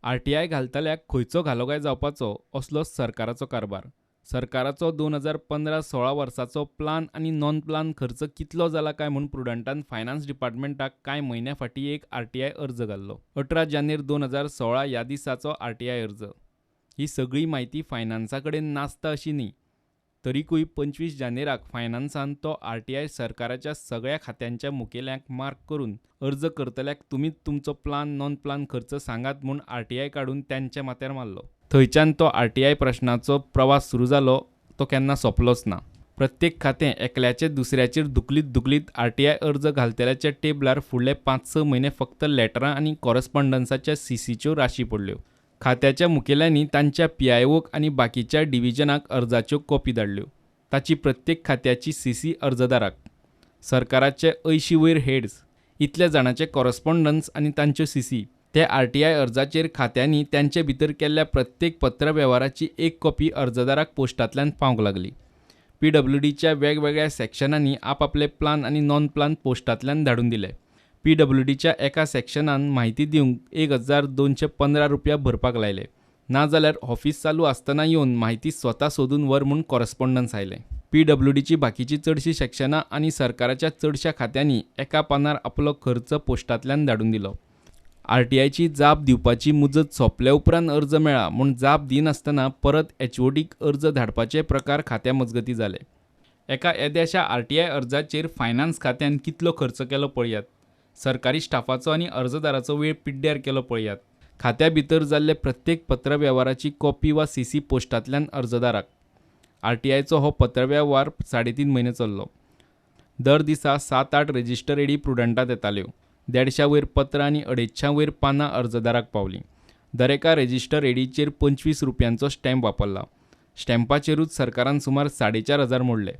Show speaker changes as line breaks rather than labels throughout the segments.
RTI घालतल्याक खंयचो घालो काय जावपाचो असलो सरकाराचो कारभार. सरकाराचो 2015-16 वर्साचो प्लान आनी नॉन प्लान खर्च कितलो जाला काय म्हूण प्रुडंटान फायनान्स डिपार्टमेंटाक कांय म्हयन्यां फाटीं एक आरटीआय अर्ज घाल्लो. 18 जानेर 2016 ह्या दिसाचो आरटीआय अर्ज. ही सगळी म्हायती फायनान्सा कडेन नासता अशी न्ही, तरीकूय 25 जानेराक फायनान्सान तो आरटीआय सरकाराच्या सगळ्या खात्यांच्या मुखेल्यांक मार्क करून अर्ज करतल्याक तुमीच तुमचो प्लान नॉन प्लान खर्च सांगात म्हूण आरटीआय काडून त्यांच्या माथ्यार मारलो. थंयच्यान तो आरटीआय प्रश्नाचो प्रवास सुरू जालो, तो केन्ना सोंपलोच ना. प्रत्येक खातें एकल्याचे दुसऱ्याचेर धुकलीत धुकलीत आरटीआय अर्ज घालतल्याच्या टेबलार फुडले 5-6 म्हयने फक्त लेटरां आनी कॉरस्पॉन्डन्साच्या सीसीच्यो राशी पडल्यो. खात्याच्या मुखेल्यांनी तांच्या पीआयओक आनी बाकीच्या डिव्हिजनाक अर्जाच्यो कॉपी धाडल्यो. ताची प्रत्येक खात्याची सीसी अर्जदाराक. सरकाराचे 80 वयर हेड्स, इतल्या जाणांचे कॉरस्पॉन्डन्स आनी तांच्यो सीसी. ते आरटीआय अर्जाचेर खात्यांनी त्यांचे भितर केल्ल्या प्रत्येक पत्रवेव्हाराची एक कॉपी अर्जदाराक पोस्टांतल्यान पावंक लागली. पीडब्ल्यूडीच्या वेगवेगळ्या सेक्शनांनी आपापले प्लान आनी नॉन प्लान पोस्टांतल्यान धाडून दिले. पीडब्ल्यूडीच्या एका सेक्शनान म्हायती दिवंक 1215 रुपया भरपाक लायले, नाजाल्यार ऑफिस चालू आसतना येवन म्हायती स्वता सोदून व्हर म्हूण कॉरस्पॉन्डन्स आयलें. पीडब्ल्यूडीची बाकीची चडशीं सेक्शनां आनी सरकाराच्या चडश्या खात्यांनी एका पानार आपलो खर्च पोस्टांतल्यान धाडून दिलो. आरटीआयची जाप दिवपाची मुजत सोंपल्या उपरांत अर्ज मेळ्ळा म्हूण जाप दिनासतना परत एचओडीक अर्ज धाडपाचे प्रकार खात्या मजगतीं जाले. एका येद्याशा आरटीआय अर्जाचेर फायनान्स खात्यान कितलो खर्च केलो पळयात. सरकारी स्टाफाचो आनी अर्जदाराचो वेळ पिड्ड्यार केलो पळयात. खात्या भितर जाल्ले प्रत्येक पत्रवेव्हाराची कॉपी वा सीसी पोस्टांतल्यान अर्जदाराक. आरटीआयचो हो पत्रवेव्हार 3.5 म्हयने चल्लो. दर दिसा 7-8 रजिस्टर एडी प्रुडंटात येताल्यो. 150 वयर पत्रां आनी 250 वयर पानां अर्जदाराक पावलीं. दरेका रजिस्टर एडीचेर 25 रुपयांचो स्टॅम्प वापरला. स्टॅम्पाचेरूच सरकारान सुमार 4,500 मोडले.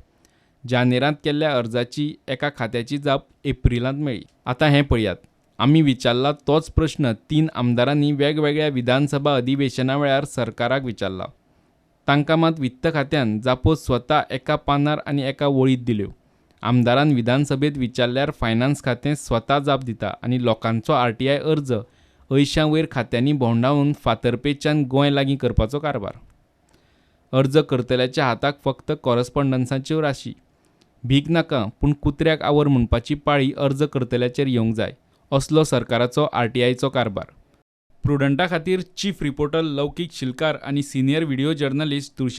जानेरांत केल्ल्या अर्जाची एका खात्याची जाप एप्रिलांत मेळ्ळी. आतां हें पळयात, आमी विचारला तोच प्रश्न 3 आमदारांनी वेगवेगळ्या विधानसभा अधिवेशना वेळार सरकाराक विचारला. तांकां मात वित्त खात्यान जापो स्वता एका पानार आनी एका वळींत दिल्यो. आमदारान विधानसभेत विचारल्यार फायनान्स खातें स्वता जाप दिता आनी लोकांचो आरटीआय अर्ज 80 वयर खात्यांनी भोंवडावन फातर्पेच्यान गोंय लागीं करपाचो कारभार. अर्ज करतल्याच्या हाताक फक्त कॉरस्पॉन्डन्साच्यो राशी. भीक नाका पूण कुत्र्याक आवर म्हणपाची पाळी अर्ज करतल्याचेर येवंक जाय, असलो सरकाराचो आरटीआयचो कारभार. प्रुडंटा खातीर चीफ रिपोर्टर लौकीक शिलकार आनी सिनियर व्हिडियो जर्नलिस्ट तुळशी